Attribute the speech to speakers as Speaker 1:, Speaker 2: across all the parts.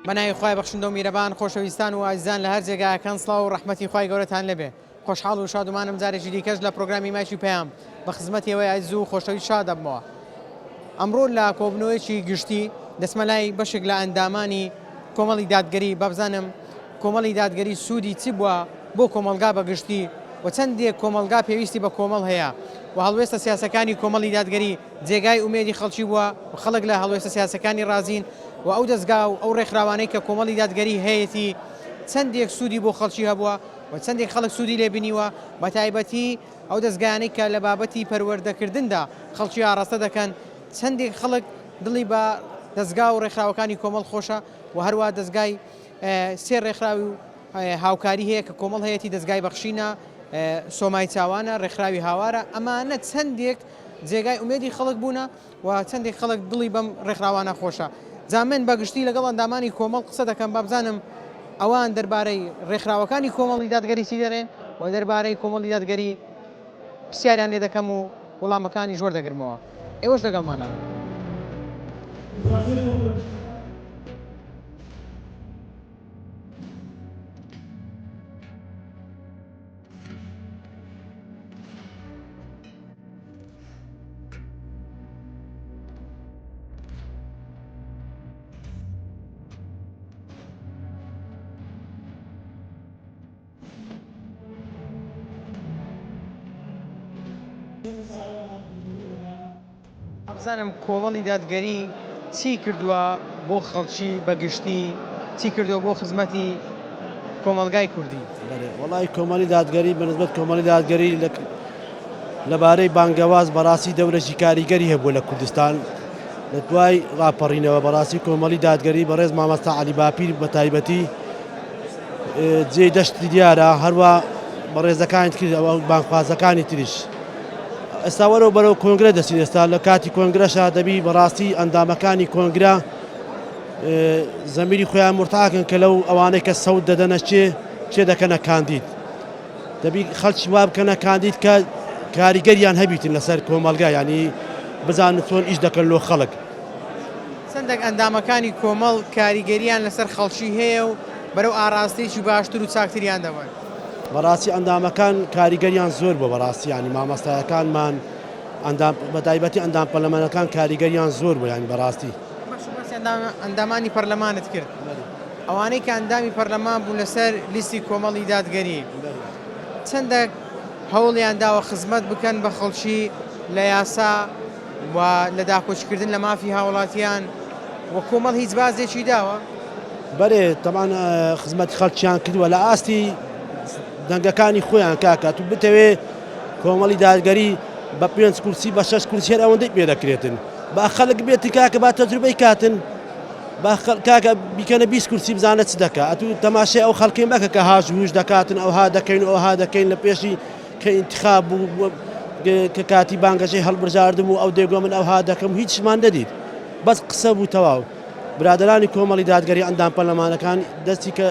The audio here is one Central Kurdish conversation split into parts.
Speaker 1: بەناوی خوای بەخشندە و میرەبان خۆشەویستان و ئازیزان لە هەر جێگایەکان سڵاو و ڕەحمەتی خوای گەورەتان لێبێ خۆشحاڵ و شادومانم جارێکی دیکەش لە پرۆگرامی مایکی پەیام بە خزمەتی ئێوەی ئازیز و خۆشەویست شاد دەبمەوە ئەمڕۆ لە کۆبنەوەیەکی گشتی دەچمە لای بەشێک لە ئەندامانی کۆمەڵی دادگەری بابزانم کۆمەڵی دادگەری سوودی چی بووە بۆ کۆمەڵگا بە گشتی و چەندێک کۆمەڵگا پێویستی بە کۆمەڵ هەیە و هەڵوێستە سیاسەکانی کۆمەڵی دادگەری جێگای ئومێدی خەڵکی بووە و خەڵک لە هەڵوێستە سیاسەکانی ڕازین و ئەو دەزگا و ئەو ڕێکخراوانەی کە کۆمەڵی دادگەری هەیەتی چەندێک سوودی بۆ خەڵکی هەبووە و چەندێک خەڵک سوودی لێ بینیوە بە تایبەتی ئەو دەزگایانەی کە لە بابەتی پەروەردەکردندا خەڵکی ئاڕاستە دەکەن چەندێک خەڵک دڵی بە دەزگا و ڕێکخراوەکانی کۆمەڵ خۆشە و هەروە دەزگای سێ ڕێکخراوی و هاوکاری هەیە کە کۆمەڵ هەیەی دەزگای بەخشینە سۆمای چاوانە ڕێکخراوی هاوارە ئەمانە چەندێک جێگای ئومێدی خەڵک بوونە و چەندێک خەڵک دڵی بەم ڕێکخراوانە خۆشە. جا من بە گشتی لەگەڵ ئەندامانی کۆمەڵ قسە دەکەم با بزانم ئەوان دەربارەی ڕێکخراوەکانی کۆمەڵی دادگەری چی دەرێن و دەربارەی کۆمەڵی دادگەری پرسیاریان لێ دەکەم و وەڵامەکانیش وەردەگرمەوە. ئێوەش لەگەڵمانە. بزانم کۆمەڵی دادگەری چی کردووە بۆ خەڵکی بە گشتی چی کردووە بۆ خزمەتی کۆمەڵگای کوردی؟ بەلێ
Speaker 2: وەڵی کۆمەڵی دادگەری بە نسبەت کۆمەڵی دادگەری لە لەبارەی بانگەواز بەڕاستی دەورێکی کاریگەری هەبوو لە کوردستان لە دوای ڕاپەڕینەوە بەڕاستی کۆمەڵی دادگەری بەڕێز مامەستا عەلی باپیر بە تایبەتی جێی دەشتی دیارە هەروە بەڕێزەکانی کرد ئەوە بانخوازەکانی تریش ئێستا وەرەو بەرەو کۆنگرە دەچین ئێستا لە کاتی کۆنگرەشا دەبی بەڕاستی ئەندامەکانی کۆنگرە زەمیری خۆیان مرتاکن کە لەو ئەوانەی کە سەوت دەدەنە چێ چێ دەکەنە کاندید دەبی خەڵکی وا بکەنە کاندید کە کاریگەریان هەبیتن لەسەر کۆمەڵگا ینی بزانن چۆن ئیش دەکەن لۆ خەڵک.
Speaker 1: چەندێک ئەندامەکانی کۆمەڵ کاریگەریان لەسەر خەڵکی هەیە و بەرەو ئاراستەیەکی باشتر و چاکتریان دەبەن؟
Speaker 2: بەڕاستی ئەندامەکان کاریگەریان زۆر بووە بەڕاستی ینی مامۆستایەکانمان ئەندام بەتایبەتی ئەندام پەرلەمانەکان کاریگەریان زۆر بوو ینی بەڕاستی.
Speaker 1: باشە باسی ئەندامانی پەرلەمانت کرد ئەوانەی کە ئەندامی پەرلەمان بوون لەسەر لیستی کۆمەڵی دادگەری چەندە هەوڵیان داوە خزمەت بکەن بە خەڵکی لە یاسا و لە داکۆکیکردن لە مافی هاوڵاتیان و کۆمەڵ هیچ بازێکی داوە؟
Speaker 2: بەرێ تەمان خزمەتی خەڵکیان کردووە لە ئاستی دەنگەکانی خۆیان کاکە تو بتەوێ کۆمەڵی دادگەری بە پێنج کورسی بە شەش کورسی هەر ئەوەندەی پێ دەکرێتن با خەڵک بێت کاکە با تەجروبەی کاتن با کاکە بیکەنە 20 کورسی بزانە چ دەکا ئەتوو تەماشای ئەو خەڵکی مەکە کە هاژ هوش دەکاتن ئەوها دەکەین و ئەوها دەکەین لە پێشی کە ئینتخاب بوو کە کاتی بانگەشەی هەڵبژاردم و ئەو دەیگۆ من ئەوها دەکەم هیچمان نەدیت بەس قسە بوو تەواو برادرانی کۆمەڵی دادگەری ئەندام پەرلەمانەکان دەستی کە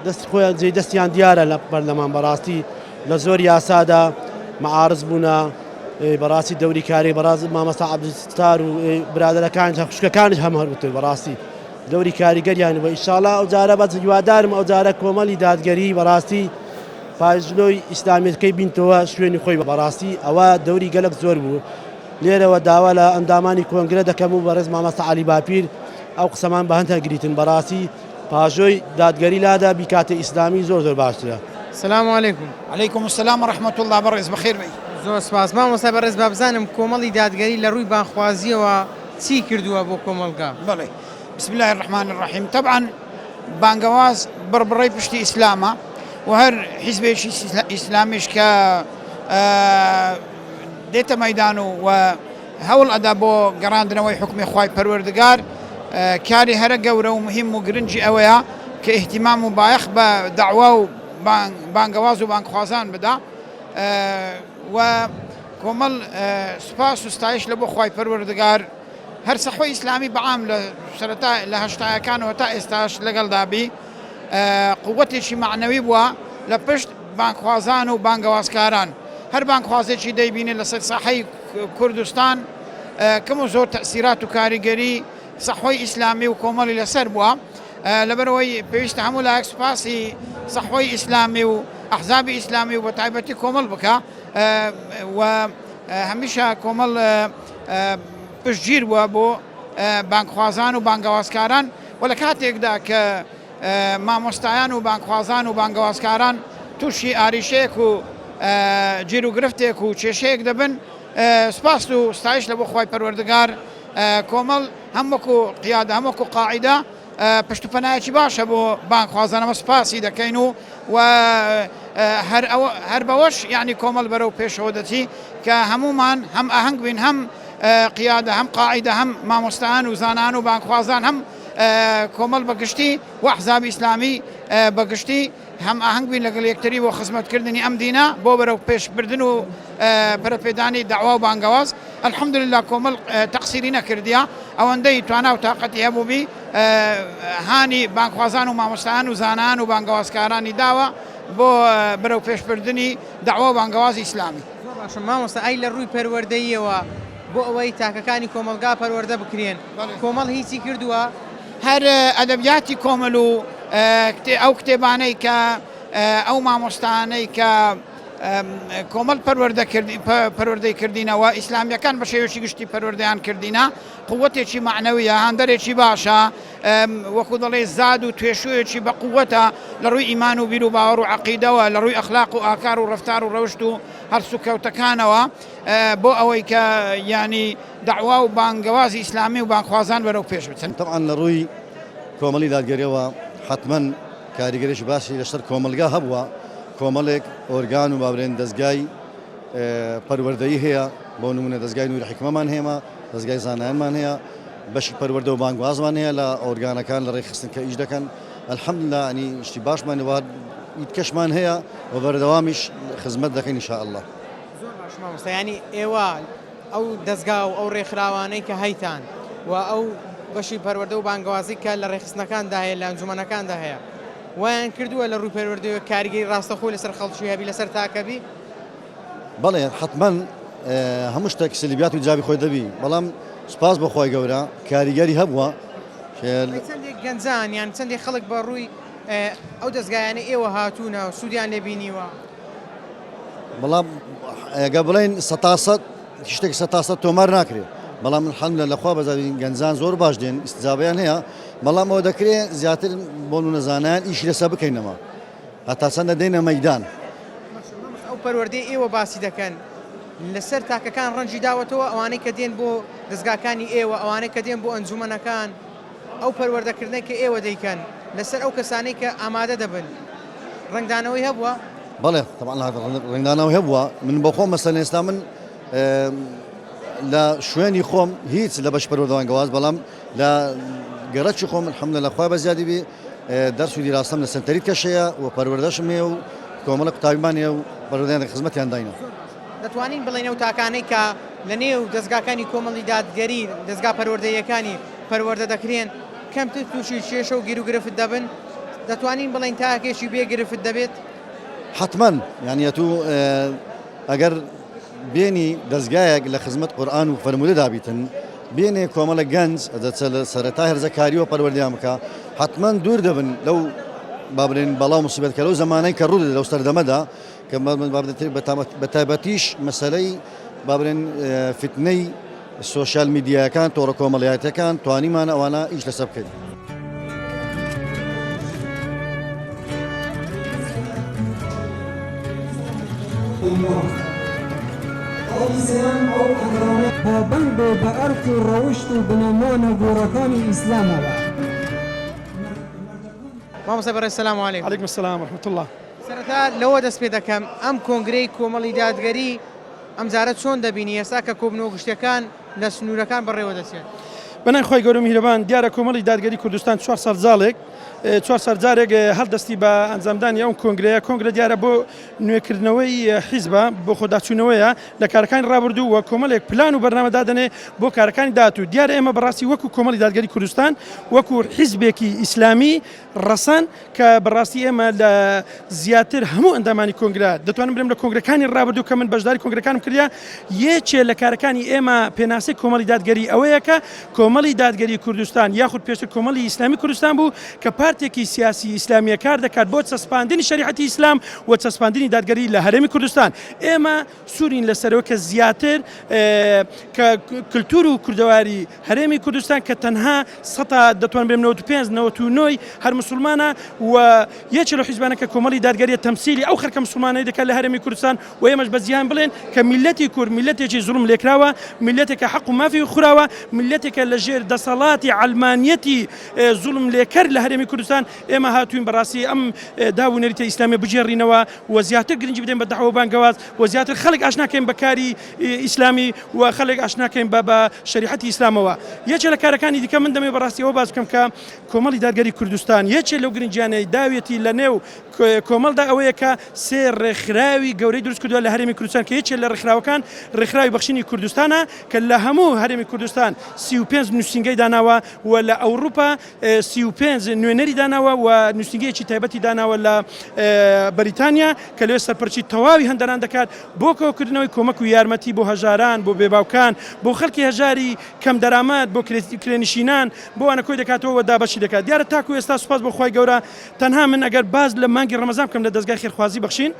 Speaker 2: دەست خۆیان جێ دەستیان دیارە لە پەرلەمان بەڕاستی لە زۆر یاسادا معارز بوونە بەڕاستی دەوری کاری بەڕاز مامەستا عەبدولستار و برادەرەکان خوشکەکانیش هەم هەروتر بەڕاستی دەوری کاریگەریان بە ئیشاڵا ئەو جارە بەس هیوادارم ئەو جارە کۆمەڵی دادگەری بەڕاستی پاژنۆی ئیسلامیەکەی بینتەوە شوێنی خۆی بەڕاستی ئەوە دەوری گەلک زۆر بوو لێرەوە داوا لە ئەندامانی کۆنگرە دەکەم و بەڕێز مامەستا عەلی باپیر ئەو قسەمان بە هەند هەگریتن بەڕاستی پاژۆی دادگەری لادا بیکاتە ئیسلامی زۆر زۆر باشترە.
Speaker 1: سلام علیکم.
Speaker 3: علیکم السلام و رحمە اللە بەڕێز بەخێر بێی.
Speaker 1: زۆر سپاس مامۆستای بەڕێز با بزانم کۆمەڵی دادگەری لە ڕووی بانگخوازیەوە چی کردووە بۆ کۆمەڵگا؟
Speaker 3: بەڵێ بسم اللە الرحمن الرحیم تەبعەن بانگەواز بڕبڕەی پشتی ئیسلامە و هەر حیزبێکی ئیسلامیش کە دێتە مەیدان و و هەوڵ ئەدا بۆ گەڕاندنەوەی حوکمی خوای پەروەردگار، کاری هەرە گەورە و موهیم و گرنگی ئەوەیە کە ئیهتیمام و بایەخ بە دەعوا و بانگەواز و بانگخوازان بدا و کۆمەڵ سوپاس و ستایش لە بۆ خوای پەروەردگار هەر سەحوەی ئیسلامی بە عام لە سەرەتا لە هەشتایەکانەوە تا ئێستاش لەگەڵدا بی قوتێکی مەعنەوی بووە لە پشت بانگخوازان و بانگەوازکاران هەر بانگخوازێکی دەیبینێ لەسەر ساحەی کوردستان کەم و زۆر تەئسیرات و کاریگەری سەحوەی ئیسلامی و کۆمەڵی لەسەر بووە. لەبەرئەوەی پێویستە هەموو لایەک سوپاسی سەحوەی ئیسلامی و ئەحزابی ئیسلامی و بەتایبەتی کۆمەڵ بکا و هەمیشە کۆمەڵ پشتگیر بووە بۆ بانگخوازان و بانگەوازکاران و لە کاتێکدا کە مامۆستایان و بانگخوازان و بانگەوازکاران تووشی ئاریشەیەک و گیروگرفتێک و کێشەیەک دەبن سپاس و ستایش لە بۆ خوای پەروەردگار کۆمەڵ هەم وەکو قیادە هەم وەکو قاعیدە پشت و پەنایەکی باشە بۆ بانگخوازان ئەمە سپاسی دەکەین و و هەر ئەوە هەر بەوەش یعنی کۆمەڵ بەرەو پێشەوە دەچی کە هەمومان هەم ئاهەنگ بین هەم قیادە هەم قاعیدە هەم مامۆستایان و زانان و بانگخوازان هەم کۆمەڵ بە گشتی و ئەحزابی ئیسلامی بە گشتی هەم ئاهەنگ بین لەگەڵ یەکتری بۆ خزمەتکردنی ئەم دینە بۆ بەرەو پێشبردن و پەرەپێدانی دەعوا و بانگەواز الحمدللە کۆمەڵ تەقسیری نەکردیە ئەوەندەی توانا و تاقەتی هەبووبی هانی بانگخوازان و مامۆستایان و زانایان و بانگەوازکارانی داوە بۆ بەرەو پێشبردنی دەعوا و بانگەوازی ئیسلامی.
Speaker 1: زۆر باشە مامۆستا ئەی لە ڕووی پەروەردەییەوە بۆ ئەوەی تاکەکانی کۆمەڵگا پەروەردە بکرێن کۆمەڵ هیچی کردووە؟
Speaker 3: هەر ئەدەبیاتی کۆمەل و ئەو کتێبانەی کە ئەو مامۆستانەی کە کۆمەڵ پەروەردەی کردینەوە ئیسلامیەکان بە شێوەیەکی گشتی پەروەردەیان کردینە قوتێکی معنەویە هاندەرێکی باشە وەکو دەڵێ زاد و توێشوویەکی بە قوتە لە ڕووی ئیمان و بیر و باوەڕ و عقیدەوە لە ڕووی ئەخلاق و ئاکار و ڕفتار و ڕەوشت و هەڵسوکەوتەکانەوە بۆ ئەوەی کە یانی دەعوا و بانگەوازی ئیسلامی و بانگخوازان بەرەو پێش بچن.
Speaker 4: تەبعەن لە ڕووی کۆمەڵی دادگەریەوە حەتمەن کاریگەریی باشی لەسەر کۆمەڵگا هەبووە، کۆمەڵێک ئۆرگان و با بڵێین دەزگای پەروەردەیی هەیە، بۆ نموونە دەزگای نوری حیکمەمان هەیە، دەزگای زانایانمان هەیە، بەشی پەروەردە و بانگوازمان هەیە لە ئۆرگانەکان لە ڕێکخستن کە ئیش دەکەن، الحمدللە یانی شتی باشمان و ئیتکەشمان هەیە و بەردەوامیش خزمەت دەکەین ان شاء اللە.
Speaker 1: زۆر باشە مامۆستا یانی ئێوە ئەو دەزگا و ئەو ڕێکخراوانەی کە هەیتان و ئەو بەشی پەروەردە و بانگەوازی کە لە ڕێکخستنەکاندا هەیە لە ئەنجومەنەکاندا هەیە وایان کردووە لە ڕووی پەروەردەوە کاریگەری ڕاستەخۆی لەسەر خەڵکی هەبی لەسەر تاکەبی؟
Speaker 4: بەڵێ حەتمەن هەموو شتێک سلبیات و جابی خۆی دەبی بەڵام سوپاس بۆ خوای گەورە کاریگەری هەبووە.
Speaker 1: چەندێک گەنجان یان چەندێک خەڵک بە ڕووی ئەو دەزگایانەی ئێوە هاتوونە و سوودیان لێ بینیوە؟
Speaker 4: بەڵام ئەگە بڵێن سەتاسەد شتێک سەتاسەد تۆمار ناکرێت بەڵام الحمدلله لەخوا بەزانین گەنجان زۆر باش دێن ئیستجابیان هەیە بەڵام ئەوە دەکرێت زیاتر بۆ نەزانیان ئیش لەسەر بکەینەوە هەتا چەندە دێنە مەیدان.
Speaker 1: ئەو پەروەردەی ئێوە باسی دەکەن لەسەر تاکەکان ڕەنجی داوەتەوە ئەوانەی کە دێن بۆ دەزگاکانی ئێوە ئەوانەی کە دێن بۆ ئەنجومەنەکان ئەو پەروەردەکردنەی کە ئێوە دەیکەن لەسەر ئەو کەسانەی کە ئامادە دەبن ڕەنگدانەوەی هەبووە؟
Speaker 4: بەڵێ تەبعەن ڕەنگدانەوەی هەبووە من بۆ خۆم مەسەلەن ئێستا من لە شوێنی خۆم هیچ لە بەش پەروەردەوان گەواز بەڵام لە گەڕەکی خۆم الحمدلله لە خوای بەزیادی بی دەرس و دیراسەم لە سەنتەری کەشەیە و پەروەردەشم هەیە و کۆمەڵە قوتابیمان هەیە و پەروەردەیان خزمەتیان داینە.
Speaker 1: دەتوانین بڵێین ئەو تاکانەی کە لە نێو دەزگاکانی کۆمەڵی دادگەری، دەزگا پەروەردەییەکانی پەروەردە دەکرێن، کەمتر تووشی کێشە و گیروگرفت دەبن؟ دەتوانین بڵێین تاکێکی بێ گرفت دەبێت؟
Speaker 4: حەتمەن، یانی ئەتوو ئەگەر بێنی دەزگایەک لە خزمەت قورئان و فەرموودەدا بیتن، بێنێ کۆمەڵە گەنج دەچە لە سەرەتای هەرزەکاریەوە پەروەردەیان بکا، حەتمەن دوور دەبن لەو با بڵێین بەڵا و موسیبەت کە لەو زەمانەی کە ڕوو دەدات لەو سەردەمەدا کە بە تایبەتیش مەسەلەی با بڵێن فتنەی سۆشیال میدیایەکان تۆڕە کۆمەڵایەتیەکان توانیمان ئەوانە ئیش لەسەر بکەین.
Speaker 5: پابەند بێ بە ئەرک و ڕەوشت و بنەما نەگۆڕەکانی ئیسلامەوە.
Speaker 1: مامۆستای بەڕێز سلام علیکم.
Speaker 6: علیکم السلام ورحمة اللە.
Speaker 1: سەرەتا لەوە دەست پێ دەکەم ئەم کۆنگرەی کۆمەڵی دادگەری ئەمجارە چۆن دەبینی ئێستا کە کۆبنەوە گشتیەکان لە سنوورەکان بەڕێوە دەچێت؟
Speaker 6: بەناوی خوای گەورە و میهرەبان دیارە کۆمەڵی دادگەری کوردستان چوار ساڵ جاڵێک چوار ساڵ جارێک هەڵدەستی بە ئەنجامدانی ئەو کۆنگرەیە کۆنگرە دیارە بۆ نوێکردنەوەی حیزبە بۆ خۆداچوونەوەیە لە کارەکانی ڕابردوو و کۆمەڵێک پلان و بەرنامە دادەنێ بۆ کارەکانی داهاتوو دیارە ئێمە بەڕاستی وەکو کۆمەڵی دادگەری کوردستان وەکو حیزبێکی ئیسلامی ڕەسەن کە بەڕاستی ئێمە لە زیاتر هەموو ئەندامانی کۆنگرە دەتوانم بڵێم لە کۆنگرەکانی ڕابردوو کە من بەشداری کۆنگرەکانم کردیا یەکێ لە کارەکانی ئێمە پێناسەی کۆمەڵی دادگەری ئەوەیە کە کۆمەڵ. کۆمەڵی دادگەری کوردستان یاخود پێشتر کۆمەڵی ئیسلامی کوردستان بوو کە پارتێکی سیاسی ئیسلامیە کار دەکات بۆ چەسپاندنی شەریعەتی ئیسلام و چەسپاندنی دادگەری لە هەرێمی کوردستان. ئێمە سوورین لەسەرەوە کە زیاتر کە کلتور و کوردەواری هەرێمی کوردستان کە تەنها سەتا دەتوان بێم 95 99 هەر مسلمانە و یەکێ لە حیزبانە کە کۆمەڵی دادگەریە تەمسیلی ئەو خەرکە مسلمانەی دەکات لە هەرێمی کوردستان و ئێمەش بە جیهان بڵێن کە میلەتی کورد میلەتێکی زوڵم لێکراوە میلەتێکە حەق و مافی خوراوە میلەتێکە لە ژێر دەسەڵاتی عەلمانیەتی زوڵم لێکەر لە هەرێمی کوردستان ئێمە هاتوین بەڕاستی ئەم داب و نەریتە ئیسلامیە بگێڕینەوە و زیاتر گرنگی بدەین بە دەعوە و بانگەواز و زیاتر خەڵک ئاشنا کەین بە کاری ئیسلامی و خەڵک ئاشنا کەین بە بە شەریعەتی ئیسلامەوە. یەکێ لە کارەکانی دیکە من دەمەوێت بەڕاستی ئەوە باس بکەم کە کۆمەڵی دادگەری کوردستان یەکێ لەو گرنگیانەی داویەتی لە نێو کۆمەڵدا ئەوەیە کە سێ ڕێکخراوی گەورەی دروست کردووە لە هەرێمی کوردستان کە یەکێ لە ڕێکخراوەکان ڕێکخراوی بەخشینی کوردستانە کە لە هەموو هەرێمی کوردستان 35 نووسینگەی داناوە و لە ئەوروپا 35 نوێنەری داناوە و نووسینگەیەکی تایبەتی داناوە لە بەریتانیا کە لەوێ سەرپەرشتی تەواوی هەندەران دەکات بۆ کۆکردنەوەی کۆمەک و یارمەتی بۆ هەژاران، بۆ بێباوکان، بۆ خەڵکی هەژاری کەم دەرامەت، بۆ کرێنشینان، بۆ ئەوانە کۆی دەکاتەوە و دابەشی دەکات. دیارە تاکو ئێستا سوپاس بۆ خوای گەورە تەنها من ئەگەر باس لە مانگی ڕەمەزان بکەم لە دەزگای خێرخوازی بەخشین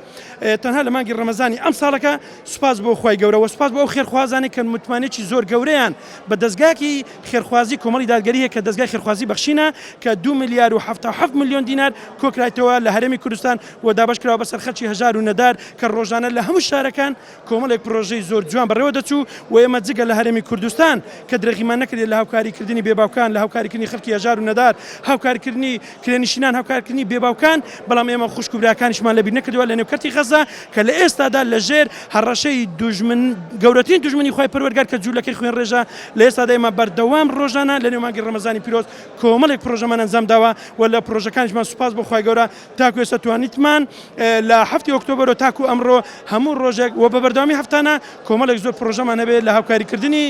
Speaker 6: تەنها لە مانگی ڕەمەزانی ئەم ساڵەکە سوپاس بۆ خوای گەورە و سوپاس بۆ ئەو خێرخوازانەی کە متمانەیەکی زۆر گەورەیان بە دەزگاکی خێرخوازی کۆمەڵی دادگەری هەیە کە دەزگای خێرخوازی بەخشینە کە دوو ملیار و 77 ملیۆن دینار کۆکرایتەوە لە هەرێمی کوردستان و دابەش کراوە بەسەر خەلکی هەژار و نەدار کە ڕۆژانە لە هەموو شارەکان کۆمەڵێک پرۆژەی زۆر جوان بەڕێوە دەچوو و ئێمە جگە لە هەرێمی کوردستان کە درێغیمان نەکردێت لە هاوکاریکردنی بێباوکان لە هاوکاریکردنی خەلکی هەژار و نەدار هاوکاریکردنی کرێنشینان هاوکارکردنی بێباوکان بەڵام ئێمە خوشک و براکانیشمان لەبیر نەکردووە لە نێو کەرتی غەزە کە لە ئێستادا لە ژێر هەڕەشەی دوژمن گەورەترین دوژمنی خوای پەروەردگار کە جوولەکەی خوێنڕێژە لە ئێستادا ئێمە بەردەوام ڕۆژانە لە نێو مانگی ڕەمەزانی پیرۆز کۆمەڵێک پرۆژەمان ئەنجام داوە و لە پرۆژەکانیشمان سوپاس بۆ خوای گەورە تاکو ئێستا توانیتمان لە هەفتی ئۆکتۆبەرەوە تاکو ئەمڕۆ هەموو ڕۆژێک و بە بەردەوامی هەفتانە کۆمەڵێک زۆر پرۆژەمان هەبێت لە هاوکاریکردنی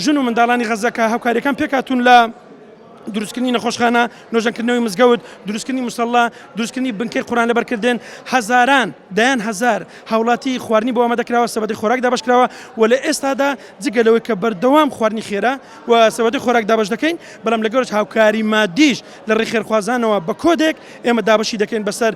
Speaker 6: ژن و منداڵانی غەزە کە هاوکاریەکان پێکهاتوون لە دروستکردنی نەخۆشخانە، نۆژەنکردنەوەی مزگەوت، دروستکردنی موسەڵا، دروستکردنی بنکەی قورئان لەبەرکردن، هەزاران، دەیان هەزار هاوڵاتی خواردنی بۆ ئامادە کراوە، سەبەتەی خۆراک دابەشکراوە و لە ئێستادا جگە لەوەی کە بەردەوام خواردنی خێرا و سەبەتەی خۆراک دابەش دەکەین، بەڵام لەگەڵش هاوکاری مادیش لە ڕێی خێرخوازانەوە بە کۆدێک ئێمە دابەشی دەکەین بەسەر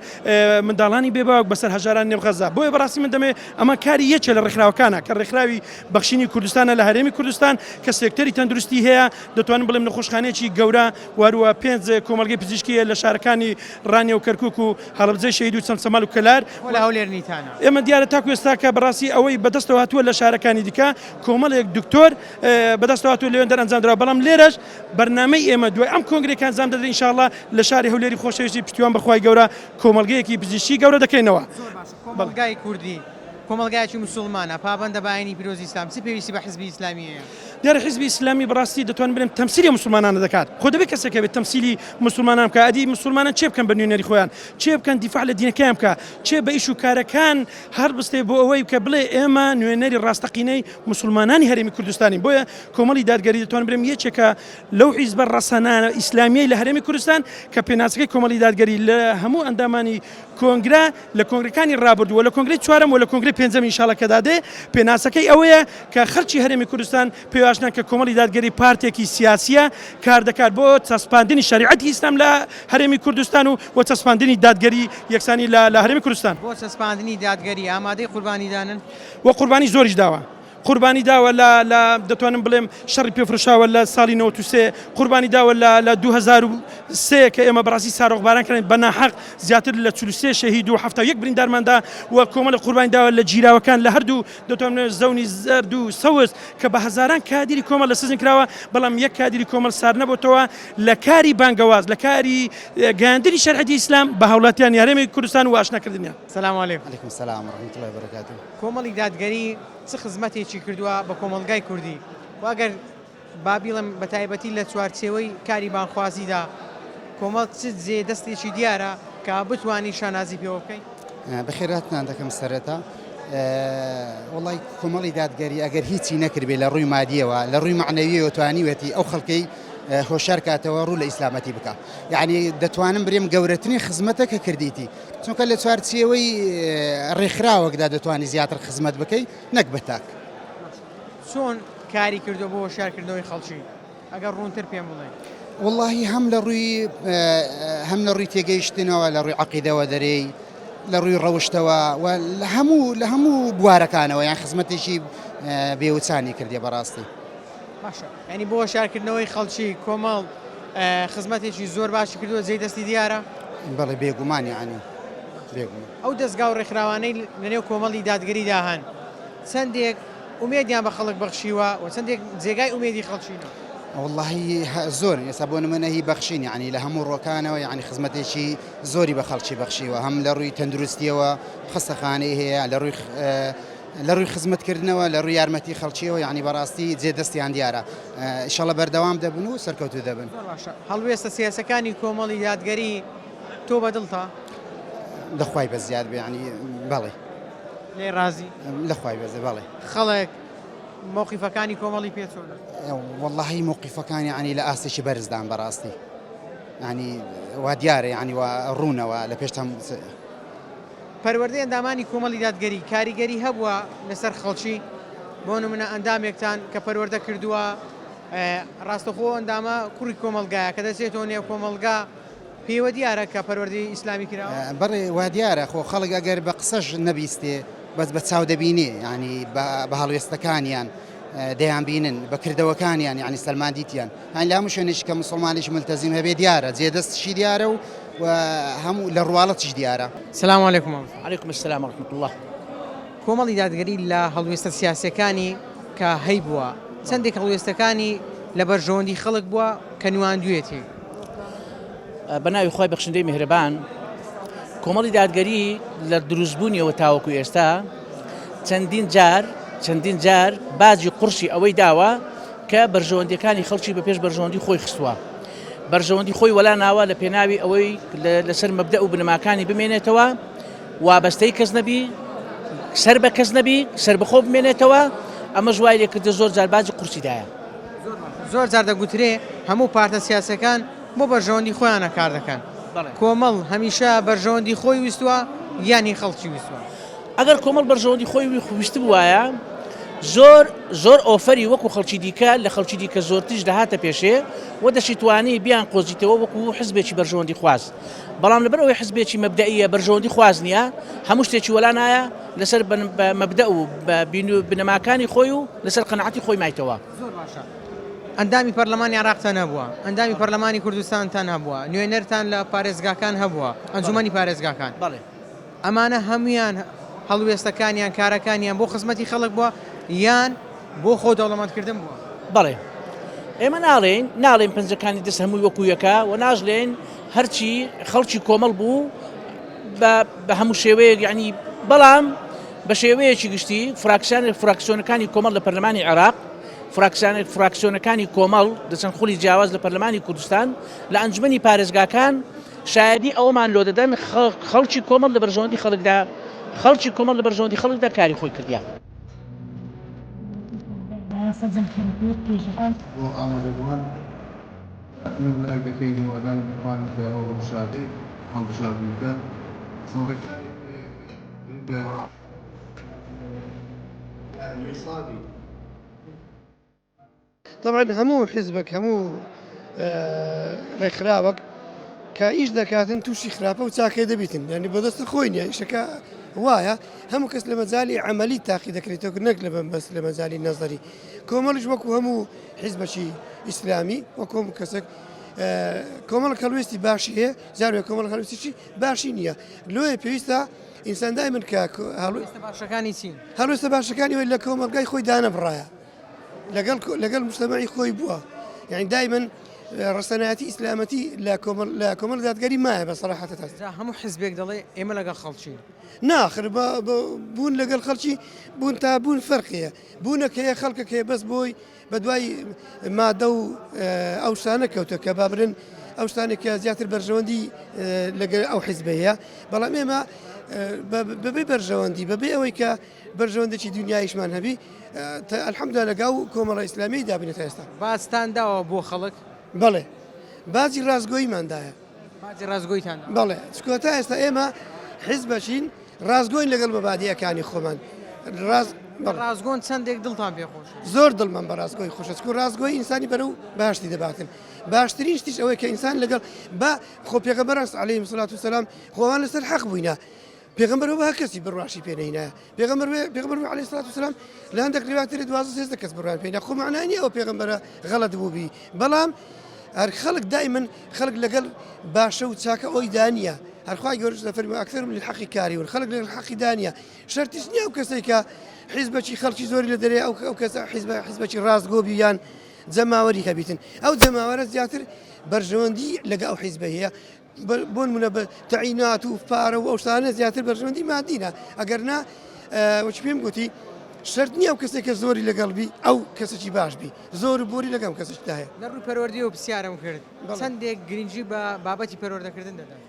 Speaker 6: منداڵانی بێ باوک، بەسەر هەژارانی نێو غەززە. بۆیە بەڕاستی من دەمەوێت ئەمە کاری یەکێ لە ڕێکخراوەکانە کە ڕێکخراوی بەخشینی کوردستانە لە هەرێمی کوردستان کە سێکتەری تەندروستی هەیە، دەتوانم بڵێم نەخۆشخانەیەکی گەورە و هەروەها پێنج کۆمەڵگەی پزیشکی هەیە لە شارەکانی ڕانیە و کەرکوک و هەڵەبجەی شەهید و چەمچەماڵ و کەلار.
Speaker 1: بۆ لە هەولێر نیتانە؟
Speaker 6: ئێمە دیارە تاکو ئێستا کە بەڕاستی ئەوەی بەدەستەوە هاتووە لە شارەکانی دیکە کۆمەڵێک دکتۆر بەدەستەوە هاتووە لەوێن دەرئەنجام دراوە، بەڵام لێرەش بەرنامەی ئێمە دوای ئەم کۆنگرەی کە ئەنجام دەدرێت ان شاء اللە لە شاری هەولێری خۆشەویستی پشتیوان بە خوای گەورە کۆمەڵگەیەکی پزیشکی گەورە دەکەینەوە.
Speaker 1: زۆر باشە کۆمەڵگای کوردی کۆمەڵگایەکی موسوڵمانە پابەندە بە ئاینی پیرۆزی ئیسلام چ پێویستی بە حزبی ئیسلامی هەیە؟
Speaker 6: دیارە حیزبی ئیسلامی بەڕاستی دەتوانم بلێم تەمسیلی موسڵمانانە دەکات خۆ دەبێت کەسێک هەبێت تەمسیلی موسڵمانان بکات ئەدی موسڵمانان چێ بکەن بە نوێنەری خۆیان چێ بکەن دیفاع لە دینەکەیان بکە چێ بە ئیش و کارەکان هەڵبستێ بۆ ئەوەی کە بڵێ ئێمە نوێنەری ڕاستەقینەی موسڵمانانی هەرێمی کوردستانین بۆیە کۆمەڵی دادگەری دەتوانم بلێم یەکێکە لەو حیزبە ڕەسەنە ئیسلامیەی لە هەرێمی کوردستان کە پێناسەکەی کۆمەڵی دادگەری لە هەموو ئەندامانی کۆنگرە لە کۆنگرەکانی ڕابردوو و لە کۆنگرەی چوارەم و لە کۆنگرەی پێنجەم ئینشاڵا کە دادێ پێناسەکەی ئەوەیە کە خەڵکی هەرێمی کوردستان پێی ئاشنان کە کۆمەڵی دادگەری پارتێکی سیاسیە کار دەکات بۆ چەسپاندنی شەریعەتی ئیسلام لە هەرێمی کوردستان و و چەسپاندنی دادگەری یەکسانی لە لە هەرێمی کوردستان.
Speaker 1: بۆ چەسپاندنی دادگەری ئامادەی قوربانیدانن؟
Speaker 6: و قوربانی زۆریش داوە. قوربانی داوە لە لە دەتوانم بڵێم شەڕی پێفرۆشاوە لە ساڵی 93 قوربانی داوە لە لە 2003 کە ئێمە بەڕاستی سارۆخباران کراین بە ناحەق زیاتر لە 43 شەهید و 71 بریندارماندا و کۆمەڵی قوربانی داوە لە گیراوەکان لە هەردوو دەتوانم زەونی زەرد و سەوز کە بە هەزاران کادیری کۆمەڵ لە سجن کراوە بەڵام یەک کادیری کۆمەڵ سار نەبۆتەوە لە کاری بانگەواز لە کاری گەیاندنی شەرعەتی ئیسلام بە هاوڵاتیانی هەرێمی کوردستان و ئاشناکردنیان.
Speaker 1: سلام علیکم.
Speaker 7: علیکم سلام و رحمة اللە و برکاته.
Speaker 1: کۆمەڵی دادگەری چ خزمەتێکی کردووە بە کۆمەڵگای کوردی و ئەگەر با بیڵێم بە تایبەتی لە چوارچێوەی کاری بانگخوازیدا کۆمەڵ چ جێ دەستێکی دیارە کە بتوانین شانازی پێوە بکەین؟
Speaker 7: بەخێرهاتنان دەکەم سەرەتا وەڵای کۆمەڵی دادگەری ئەگەر هیچی نەکردبێ لە ڕووی مادیەوە لە ڕووی مەعنەویەوە توانیوێتی ئەو خەڵکەی هۆشار کاتەوە ڕوو لە ئیسلامەتی بکە یعنی دەتوانم برێم گەورەترین خزمەتە کە کردیتی چونکە لە چوارچێوەی ڕێکخراوەکدا دەتوانی زیاتر خزمەت بکەی نەک بە تاک.
Speaker 1: چۆن. کاری کردووە بۆ هۆشیارکردنەوەی خەڵکی؟ ئەگەر ڕوونتر پێم بڵێی.
Speaker 7: وەڵاهی هەم لە ڕووی هەم لە ڕووی تێگەیشتنەوە لە ڕووی عەقیدەوە دەرێی لە ڕووی ڕەوشتەوە و لە هەموو لە هەموو بوارەکانەوە یان خزمەتێکی بێوچانی کردیە بەڕاستی.
Speaker 1: باشە یانی بۆ هۆشیارکردنەوەی خەڵکی کۆمەڵ خزمەتێکی زۆر باشی کردووە جێی دەستی دیارە؟
Speaker 7: بەڵێ بێگومان یانی بێگومان.
Speaker 1: ئەو دەزگا و ڕێکخراوانەی لەنێو کۆمەڵی دادگەریدا هەن چەندێک ئومێدیان بە خەڵک بەخشیوە و چەندێک جێگای ئومێدی خەڵکینە؟
Speaker 7: وەڵاهی زۆرن ئێستا بۆ نمونە هی بەخشین یعنی لە هەموو ڕۆکانەوە یعنی خزمەتێکی زۆری بە خەڵکی بەخشیوە هەم لە ڕووی تەندروستیەوە خەستەخانەی هەیە لە ڕووی لە ڕووی خزمەتکردنەوە لە ڕووی یارمەتی خەڵکیەوە یعنی بەڕاستی جێ دەستیان دیارە ئیشەڵە بەردەوام دەبن و سەرکەوتوو دەبن.
Speaker 1: زۆر باشە هەڵوێستە سیاسەکانی کۆمەڵی دادگەری تۆ بەدڵتە؟
Speaker 7: لە خوای بەزیاد بێ یعنی بەڵێ.
Speaker 1: لێی ڕازی؟
Speaker 7: لە خوای بەزێ بەڵێ.
Speaker 1: خەڵک مەوقیفەکانی کۆمەڵی پێ چۆنە؟
Speaker 7: وەڵاهی مەوقیفەکانی یعنی لە ئاستێکی بەرزدان بەڕاستی یعنی وا دیارە یعنی وا ڕوونەوە لە پێش هەم
Speaker 1: پەروەردەی ئەندامانی کۆمەڵی دادگەری کاریگەری هەبووە لەسەر خەڵکی بۆ نمونە ئەندامێکتان کە پەروەردە کردووە ڕاستەخۆ ئەندامە کوڕی کۆمەڵگایە کە دەچێتەوە نێو کۆمەڵگا پێوە دیارە کە پەروەردەی ئیسلامی کراوە؟
Speaker 7: بەڵێ وا دیارە خۆ خەڵک ئەگەر بە قسەش نەبیستێ بەس بە چاو دەبینێ یانی بە هەڵوێستەکانیان دەیانبینن بە کردەوەکانیان یانی سەلماندیتیان یانی لە هەموو شوێنێکی کە موسڵمانێکی ملتەزیم هەبێ دیارە جێدەستشی دیارە و و هەموو لە ڕواڵەتیش دیارە.
Speaker 1: سلام علیکم مامۆستا.
Speaker 8: علیکم السلام و رحمة اللە.
Speaker 1: کۆمەڵی دادگەری لە هەڵوێستە سیاسیەکانی کە هەیبووە چەندێک هەڵوێستەکانی لە بەرژەوەندی خەڵک بووە کە نواندویەتی؟
Speaker 8: بە ناوی خوای بەخشندەی میهرەبان کۆمەڵی دادگەری لە دروستبوونیەوە تاوەکو ئێستا چەندین جار چەندین جار باجی قورسی ئەوەی داوە کە بەرژەوەندیەکانی خەڵکی بە پێش بەرژەوەندی خۆی خستووە بەرژەوەندی خۆی وەلا ناوە لە پێناوی ئەوەی لەسەر مەبدە و بنەماکانی بمێنێتەوە وابەستەی کەس نەبی سەر بە کەس نەبی سەربەخۆ بمێنێتەوە ئەمەش وای لێکردە زۆر جار باجی قورسی دایە.
Speaker 1: زۆر جار دەگوترێ هەموو پارتە سیاسیەکان بۆ بەرژەوەندی خۆیانە کار دەکەن، کۆمەڵ هەمیشە بەرژەوەندی خۆی ویستوە یان هی خەڵکی ویستوە؟
Speaker 8: ئەگەر کۆمەڵ بەرژەوەندی خۆی ویستبوایە زۆر زۆر ئۆفەری وەکو خەڵکی دیکە لە خەڵکی دیکە زۆرتریش دەهاتە پێشێ و دەشیتوانی بیان قۆزیتەوە وەکو حزبێکی بەرژەوەندی خواز بەڵام لەبەر ئەوەی حزبێکی مەبدەئیە بەرژەوەندی خواز نییە هەموو شتێکی وەلا نایە لەسەر مەبدەئ و بنەماکانی خۆی و لەسەر قەناعەتی خۆی مایتەوە.
Speaker 1: زۆر باشە ئەندامی پەرلەمانی عێراقتان هەبووە، ئەندامی پەرلەمانی کوردستانتان هەبووە، نوێنەرتان لە پارێزگاکان هەبووە، ئەنجومەنی پارێزگاکان.
Speaker 8: بەڵێ.
Speaker 1: ئەمانە هەموویان هەڵوێستەکانیان، کارەکانیان بۆ خزمەتی خەڵک بووە یان بۆ خۆ دەوڵەمەندکردن بووە؟
Speaker 8: بەڵێ. ئێمە ناڵێین، ناڵێین پەنجەکانی دەست هەمووی وەکوو یەکە و ناشڵێین هەرچی خەڵکی کۆمەڵ بوو بە هەموو شێوەیەک یعنی بەڵام بە شێوەیەکی گشتی فراکسیان فراکسیۆنەکانی کۆمەڵ لە پەرلەمانی عێراق فراکسیان فراکسیۆنەکانی کۆمەڵ لە چەند خولی جیاواز لە پەرلەمانی کوردستان لە ئەنجومەنی پارێزگاکان شایەدی ئەوەمان لۆ دەدەن خەڵکی کۆمەڵ لە بەرژەوەندی خەڵکدا خەڵکی کۆمەڵ لە بەرژەوەندی خەڵکدا کاری خۆی کردیە.
Speaker 9: بۆ ئامادەبووان نمونەیەک دەکەین و ئەدای میوانی کە ئەو هەڵبژاردەی هەڵبژاردنەکە چەند ڕێکارێک هەیە کە گرنگە نیسابی.
Speaker 10: تەبعەن هەموو حیزبەک هەموو ڕێکخراوەک کە ئیش دەکاتن تووشی خراپە و چاکەی دەبیتن یعنی بەدەست خۆی نیە ئیشەکە وایە هەموو کەس لە مەجای عملی تاقی دەکرێتەوە نەک لە بەس لە مەجای نەزەری کۆمەڵیش وەکو هەموو حیزبەکی ئیسلامی وەکو هەموو کەسێک کۆمەڵ هەڵوێستی باشی هەیە جارێ کۆمەڵ هەڵوێستیی باشی نییە لۆیە پێویستە ئینسان دایمن کە
Speaker 1: هەڵوێستە باشەکانی چین؟
Speaker 10: هەڵوێستە باشەکانی ئەوەی لە کۆمەڵگای خۆی دانەبڕایە لەگەڵ لەگەڵ مجتەمەعی خۆی بووە یعنی دایمن ڕەسەنایەتی ئیسلامەتی لە کۆمەڵ لە کۆمەڵ دادگەری مایە بە سەراحەتە تا
Speaker 1: جا هەموو حزبێک دەڵێ ئێمە لەگەڵ خەڵکین.
Speaker 10: ناخر بوون لەگەڵ خەڵکی بوون تا بوون فەرقیە بوونەک هەیە خەڵکەک هەیە بەس بۆی بە دوای مادە و ئەو شتانە کەوتە کە با برن ئەو شتانێک کە زیاتر بەرژەوەندی لەگەر ئەو حیزبەیە بەڵام ئێمە بەبێ بەرژەوەندی بەبێ ئەوەی کە بەرژەوەندێکی دنیایشمان هەبی الحمدلله لەگەڵ کۆمەڵە ئیسلامی دابینە تا ئێستا.
Speaker 1: باجتان داوە بۆ خەڵک؟
Speaker 10: بەڵێ باجی ڕاستگۆییمان دایە.
Speaker 1: باجی ڕاستگۆیتان داوە؟
Speaker 10: بەڵێ چونکە تا ئێستا ئێمە حیزبەکین ڕاستگۆین لەگەڵ مەبادیئەکانی خۆمان ڕاست. بەڵێ.
Speaker 1: ڕاستگۆن چەندێک دڵتان پێ خۆشە؟
Speaker 10: زۆر دڵمان بە ڕاستگۆی خۆشە چکو ڕاستگۆی ئینسانی بەرەو بەهەشتی دەباتن باشترین شتیش ئەوەیە کە ئینسان لەگەڵ با خۆ پێغەمبەر عەلەیهی سڵات و سەلام خۆوان لەسەر حەق بووینە پێغەمبەر بە هەر کەسی بڕواشی پێ نەهینایە پێغەمبەر پێغەمبەر عەلەیهی سڵات و سەلام لە هەندێک ڕیوایەت تر 12 13 کەس بڕوایان پێ خۆ مەعنای نییە ئەو پێغەمبەرە غەڵەت بووبی بەڵام هەر خەڵک دایمن خەڵک لەگەڵ باشە و چاکە ئەوی دانیە هەرخوای گەورەش دەفەرموێ ئەکثەرهم للحق کاریون خەڵک لەگەڵ حەقی دانیە شەرتیش نییە ئەو کەسێک کە حیزبەکی خەڵکی زۆری لە دەرێ ئەو ئەو کەسە حیزبە حیزبەکی ڕاستگۆ بی یان جەماوەری هەبیتن ئەو جەماوەرە زیاتر بەرژەوەندی لەگە ئەو حیزبە هەیە بۆ نمونە بە تەعینات و پارە و ئەو شتانە زیاتر بەرژەوەندی مادینە ئەگەر نا وەچ پێم گوتی شەرت نییە ئەو کەسێک کە زۆری لەگەڵ بی ئەو کەسێکی باش بی زۆر و بۆری لەگەم کەسێکدا هەیە.
Speaker 1: لە ڕووی پەروەردەیەوە پرسیارم کرد چەندێک گرنگی بە بابەتی پەروەردەکردن دەدەن؟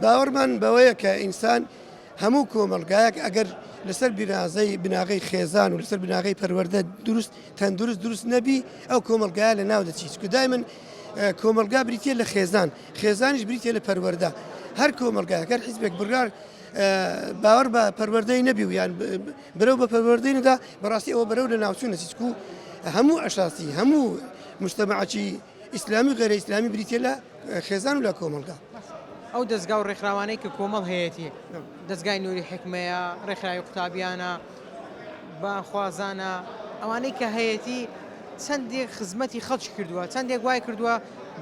Speaker 10: باوەڕمان بەوەیە کە ئینسان هەموو کۆمەڵگایەک ئەگەر لەسەر بینازەی بناغەی خێزان و لەسەر بناغەی پەروەردە دروست تەندروست دروست نەبی ئەو کۆمەڵگایە لە ناو دەچی چکو دایمن کۆمەڵگا بریتە لە خێزان خێزانیش بریتە لە پەروەردە هەر کۆمەڵگای گەر حیزبێک بڕیار باوەڕ بە پەروەردەی نەبی و یان برەو بە پەروەردەی نەدا بەڕاستی ئەوە بەرەو لە ناوچوون نەچی چکو هەموو ئەشاسی هەموو مجتەمەعەکی ئیسلامی و غەیرە ئیسلامی بریتیە لە خێزان و لە کۆمەڵگا.
Speaker 1: ئەو دەزگا و ڕێکخراوانەی کە کۆمەڵ هەیەتی، دەزگای نوری حیکمەیە، ڕێکخراوی قوتابیانە، بانگخوازانە، ئەوانەی کە هەیەتی چەندێک خزمەتی خەڵکی کردووە، چەندێک وای کردووە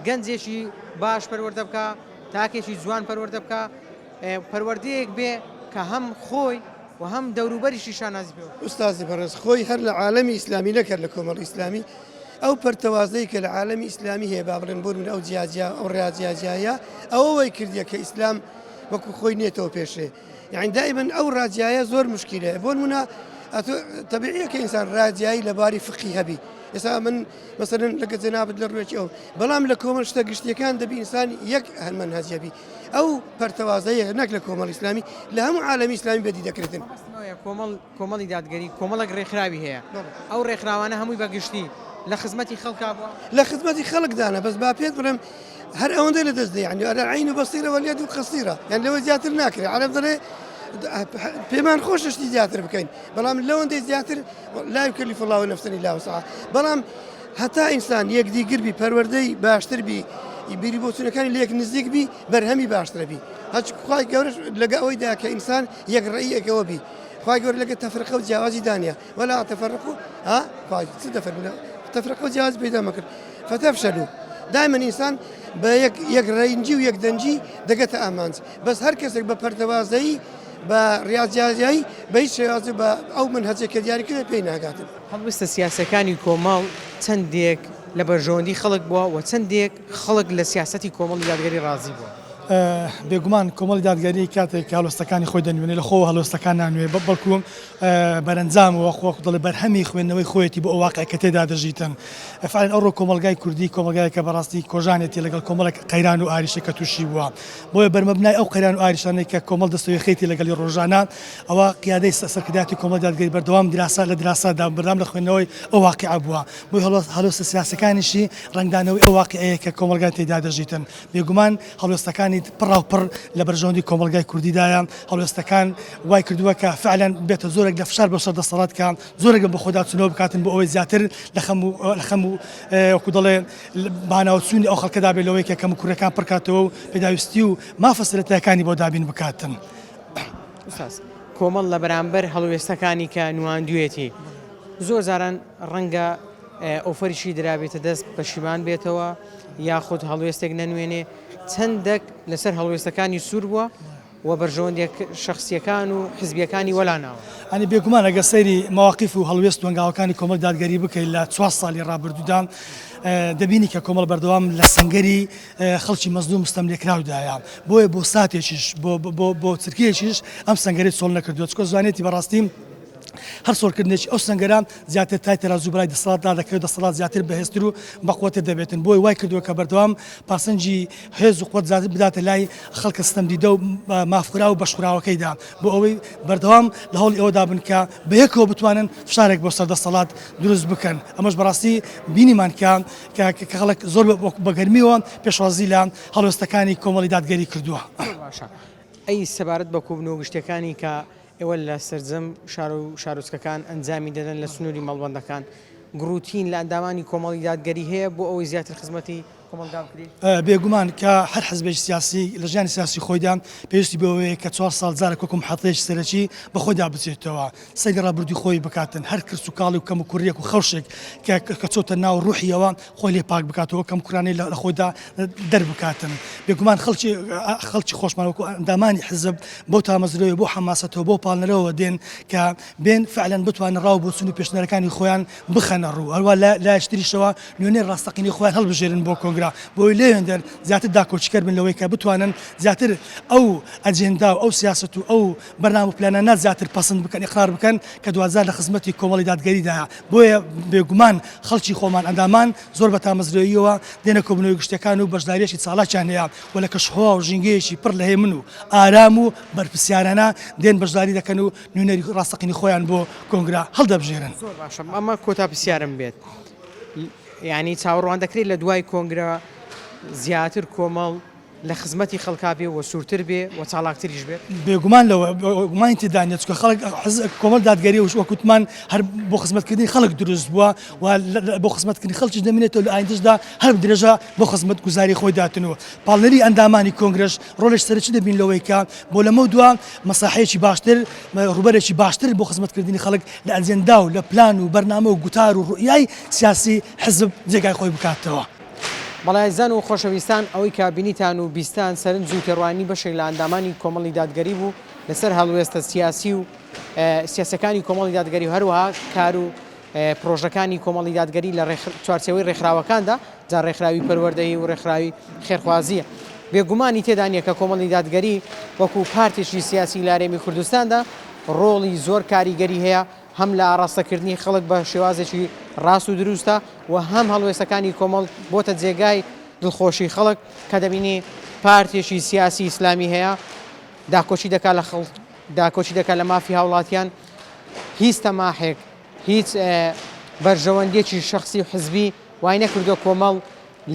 Speaker 1: گەنجێکی باش پەروەردە بکا، تاکێکی جوان پەروەردە بکا، پەروەردەیەک بێ کە هەم خۆی و هەم دەوروبەریشی شانازی پێوە بکا.
Speaker 10: ئوستازی بەڕێز خۆی هەر لە عالەمی ئیسلامی نەک هەر لە کۆمەڵی ئیسلامی ئەو پەرتەوازەی کە لە عالەمی ئیسلامی هەیە با بڵێن بۆ نمونە ئەو جیاجیا ئەو ڕێیا جیاجیایە ئەوە وای کردیە کە ئیسلام وەکو خۆی نێتەوە پێشێ یعنی دائما ئەو ڕاجیایە زۆر مشکیلەیە بۆ نمونە ئەتۆ تەبیعیە کە ئینسان ڕاجیایی لە باری فقهی هەبی ئێستا من مەسەلەن لەگە جەنابت لە ڕوویەکی ئەو بەڵام لە کۆمەڵ شتە گشتیەکان دەبی ئینسان یەک هەرمەنهەج هەبی ئەو پەرتەوازەیە نەک لە کۆمەڵی ئیسلامی لە هەموو عالەمی ئیسلامی بەدی دەکرێتن.
Speaker 1: مەبەستم ئەوەیە کۆمەڵ کۆمەڵی دادگەری کۆمەڵێک ڕێکخراوی هەیە ئەو ڕێکخراوانە هەمووی بە گشتی لە خزمەتی خەڵکا بووە؟
Speaker 10: لە خزمەتی خەڵکدانە بەس با پێت بڵێم هەر ئەوەندە لە دەست دێ یعنی العین بصیرە والید قصیرە یان لەوە زیاتر ناکرێ عەرەب دەڵێ پێمان خۆشە شتی زیاتر بکەین بەڵام لەوەندەی زیاتر لا یکلف الله نفسا الا وسعها بەڵام هەتا ئینسان یەکدیگر بی پەروەردەی باشتر بی بیری بۆچونەکانی لێک نزیک بی بەرهەمی باشترە بی هەچ خوای گەورەش لەگە ئەوەی دا کە ئینسان یەک ڕەئیەکەوە بی خوای گەورە لەگە تەفرقە و جیاوازی دانیە ولا تفرقوا ها خوای چ دەفەرموو تەفرقە و جیاواز پەیدا مەکرد فتفشلوا دائما ئینسان بە یەک یەک ڕەنجی و یەک دەنگی دەگەتە ئامانج بەس هەر کەسێک بە پەرتەوازەیی بە ڕیاجیاجیایی بە هیچ شێوازێک بە ئەو منهەجێک کە دیاری کرد پێی ناگاتن.
Speaker 1: هەڵوێستە سیاسیەکانی کۆمەڵ چەندێک لە بەرژەوەندی خەڵک بووە و چەندێک خەڵک لە سیاسەتی کۆمەڵی دادگەری ڕازی بووە؟
Speaker 6: بێگومان کۆمەڵی دادگەری کاتێک کە هەڵوێستەکانی خۆی دەنوێنێ لە خۆوە هەڵوێستەکان نانوێ بەڵکو بەرەنجام و وەکو دەڵێ بەرهەمی خوێندنەوەی خۆیەتی بۆ ئەو واقع کە تێدا دەژیتن. فعلا ئەوڕۆ کۆمەڵگای کوردی کۆمەڵگایەکە بەڕاستی کۆژانێتی لەگەڵ کۆمەڵێک قەیران و ئاریشە کە تووشی بووە. بۆیە بەرمەبنای ئەو قەیران و ئاریشانەی کە کۆمەڵ دەستەویەخەیەتی لەگەڵی ڕۆژانە ئەوە قیادەی سەرکردایەتی کۆمەڵی دادگەری بەردەوام دراسە لە دراسەدا بەردەوام لە خوێندنەوەی ئەو واقیعە بووە بۆیە هەڵوێستە سیاسیەکانیشی ڕەنگدانەوەی ئەو واقیعەیە کە کۆمەڵگای تێیدا دەژیتن بێگومان هەڵوێستەکانی پڕاوپڕ لە بەرژەوەندی کۆمەڵگای کوردیدایە هەڵوێستەکان وای کردووە کە فعلا بێتە زۆرێک لە فشار بۆ سەر دەسەڵات کە زۆرێک بە بەخۆداچوونەوە بکاتن بۆ ئەوەی زیاتر لە خەم و لە خەم و وەکو دەڵێ باناوچوونی ئەو خەڵکەدا بێت لەوەی کە کەموکوڕیەکان پڕکاتەوە و پێداویستی و مافە سەرەتایەکانی بۆ دابین بکاتن.
Speaker 1: ئوستاز، کۆمەڵ لە بەرامبەر هەڵوێستەکانی کە نواندوێتی، زۆر جاران ڕەنگە ئۆفەریشی درابێتە دەست پەشیمان بێتەوە یاخود هەڵوێستێک نەنوێنێ، چەندەک لەسەر هەڵوێستەکانی سوور بووە و بەرژەوەندیە شەخسیەکان و حزبیەکانی وەلا ناوە.
Speaker 6: یانی بێگومان ئەگەر سەیری مەواقیف و هەڵوێست و هەنگاوەکانی کۆمەڵی دادگەری بکەیت لە چوار ساڵی ڕابردوودا دەبینی کە کۆمەڵ بەردەوام لە سەنگەری خەڵکی مەزلوم و ستەملێکراودایە بۆیە بۆ ساتێکیش بۆ بۆ بۆ چرکەیەکیش ئەم سەنگەرەی چۆڵ نەکردووە چونکە زانیەتی بەڕاستی هەر چۆڵکردنێکی ئەو سەنگەرە زیاتر تای تەرازوو بەلای دەسەڵاتدا دەکەوێت، دەسەڵات زیاتر بەهێزتر و بەقوەتر دەبێتن، بۆیە وای کردووە کە بەردەوام پاسەنگی هێز و قوەت زیاتر بداتە لای خەڵکە ستەمدیدە و مافخوراو و بەشخوراوەکەیدا، بۆ ئەوەی بەردەوام لە هەوڵی ئەوەدا بن کە بەیەکەوە بتوانن فشارێک بۆ سەر دەسەڵات دروست بکەن، ئەمەش بەڕاستی بینیمان کە کە خەڵک زۆر بە گەرمییەوە پێشوازی لە هەڵوێستەکانی کۆمەڵی دادگەری کردووە.
Speaker 1: زۆر باشە. ئەی سەبارەت بە کۆبوونەوە گشتیەکانی کە. ئێوە لە سەرجەم شار و شارۆچکەکان ئەنجامی دەدەن لە سنووری مەڵبەندەکان، گڕوتین لە ئەندامانی کۆمەڵی دادگەری هەیە بۆ ئەوەی زیاتر خزمەتی کۆمەڵگا بکرێت؟
Speaker 11: بێگومان کە هەر حزبێکی سیاسی لە ژیانی سیاسی خۆیدا پێویستی بەوەیە کە چوار ساڵ جارێک وەکو محەتەیەکی سەرەکی بە خۆیدا بچێتەوە، سەیری ڕابردووی خۆی بکاتن، هەر کرچ و کاڵی و کەموکوڕییەک و خەوشێک کە کە چۆتە ناو ڕوحیەوە خۆی لێ پاک بکاتەوە، کەموکوڕانەی لە خۆیدا دەربکاتن. بێگومان خەڵکی خەڵکی خۆشمان وەکو ئەندامانی حزب بەو تامەزرۆیە، بەو حەماسەتەوە، بەو پاڵنەرەوە دێن کە بێن فعلەن بتوانن ڕا و بۆچوون و پێشنیارەکانی خۆیان بخەنە ڕوو، هەروا لە لایەکی تریشەوە نوێنەری ڕاستەقینەی خۆیان هەڵبژێرن بۆ کۆنگرە، بۆ ئەوەی لەوێندەر زیاتر داکۆکیکەر بن لەوەی کە بتوانن زیاتر ئەو ئەجێندا و ئەو سیاسەت و ئەو بەرنامە و پلانانە زیاتر پەسند بکەن، ئیقرار بکەن کە دواجار لە خزمەتی کۆمەڵی دادگەریدایە. بۆیە بێگومان خەڵکی خۆمان، ئەندامان زۆر بە تامەزرۆییەوە دێنە کۆبوونەوەی گشتیەکان و بەشدارییەکی چالاکیان هەیە و لە کەشوهەوا و ژینگەیەکی پڕ لە هێمن و ئارام و بەرپرسیارانە دێن بەشداری دەکەن و نوێنەری ڕاستەقینەی خۆیان بۆ کۆنگرە هەڵدەبژێرن.
Speaker 1: زۆر باشە ئەمە کۆتا پرسیارم بێت یانی چاوەڕوان دەکرێت لە دوای کۆنگرە زیاتر کۆمەڵ لە خزمەتی خەڵکا بێ و سوورتر بێ و چاڵاکتریش بێت؟
Speaker 11: بێگومان لەوە گومانی تێدا نیە چونکە خەڵک کۆمەڵ دادگەری و وەک وتمان هەر بۆ خزمەتکردنی خەڵک دروست بووە و بۆ خزمەتکردنی خەڵکیش دەمێنێتەوە لە ئایندەشدا هەر درێژە بۆ خزمەتگوزاری خۆی داتن و پاڵنەری ئەندامانی کۆنگرەش ڕۆڵێکی سەرەکی دەبین لەوەی کە بۆ لەمەودوا مەساحەیەکی باشتر، ڕووبەرێکی باشتر بۆ خزمەتکردنی خەڵک لە ئەجێندا و لە پلان و بەرنامە و گوتار و ڕوئیای سیاسی حزب جێگای خۆی بکاتەوە.
Speaker 1: بەڵێ ئازیزان و خۆشەویستان ئەوەی کە بینیتان و بیستان سەرنج و تێڕوانینی بەشێک لە ئەندامانی کۆمەڵی دادگەری بوو لەسەر هەڵوێستە سیاسی و سیاسەکانی کۆمەڵی دادگەری و هەروەها کار و پرۆژەکانی کۆمەڵی دادگەری لە چوارچێوەی ڕێکخراوەکاندا، جا ڕێکخراوی پەروەردەیی و ڕێکخراوی خێرخوازییە. بێگومانی تێدا نییە کە کۆمەڵی دادگەری وەکو پارتێکی سیاسی لە هەرێمی کوردستاندا ڕۆڵی زۆر کاریگەری هەیە هەم لە ئاڕاستەکردنی خەڵک بە شێوازێکی ڕاست و دروستە و هەم هەڵوێستەکانی کۆمەڵ بۆتە جێگای دڵخۆشی خەڵک کە دەبینی پارتێکی سیاسی ئیسلامی هەیە داکۆکی دەکات لە خەڵک داکۆکی دەکات لە مافی هاوڵاتیان هیچ تەماحێک هیچ بەرژەوەندیەکی شەخسی و حزبی وای نەکردوە کۆمەڵ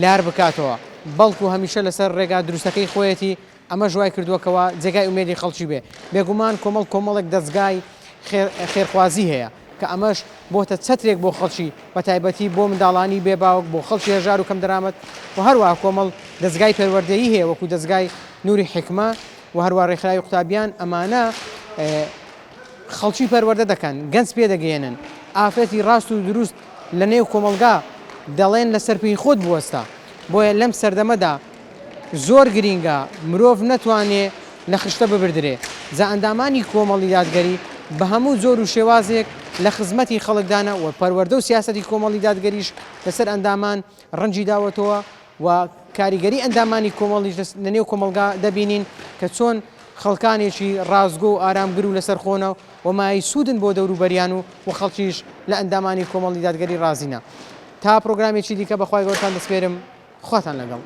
Speaker 1: لار بکاتەوە بەڵکو هەمیشە لەسەر ڕێگا دروستەکەی خۆیەتی ئەمەش وای کردوە کەوا جێگای ئومێدی خەڵکی بێ بێگومان کۆمەڵ کۆمەڵێک دەزگای خێرخوازی هەیە کە ئەمەش بۆتە چەترێک بۆ خەڵکی بەتایبەتی بۆ منداڵانی بێ باوک بۆ خەڵکی هەژار و کەمدەرامەت و هەروەها کۆمەڵ دەزگای پەروەردەیی هەیە وەکو دەزگای نوری حیکمە و هەروە ڕێکخراوی قوتابیان ئەمانە خەڵکی پەروەردە دەکەن، گەنج پێدەگەیەنن، ئافرەتی ڕاست و دروست لە نێو کۆمەڵگا دەڵێن لەسەر پێی خۆت بوەستە، بۆیە لەم سەردەمەدا زۆر گرینگە مرۆڤ نەتوانێ لە خشتە ببردرێ، جا ئەندامانی کۆمەڵی دادگەری بە هەموو جۆر و شێوازێک لە خزمەتی خەڵکدانە و پەروەردە و سیاسەتی کۆمەڵی دادگەریش لەسەر ئەندامان ڕەنگی داوەتەوە و کاریگەری ئەندامانی کۆمەڵیش لە نێو کۆمەڵگا دەبینین کە چۆن خەڵکانێکی ڕاستگۆ و ئارامگر و لەسەرخۆنە و مایەی سوودن بۆ دەوروبەریان و و خەڵکیش لە ئەندامانی کۆمەڵی دادگەری ڕازینە. تا پرۆگرامێکی دیکە بە خوای گەورەتان دەسپێرم خواتان لەگەڵ.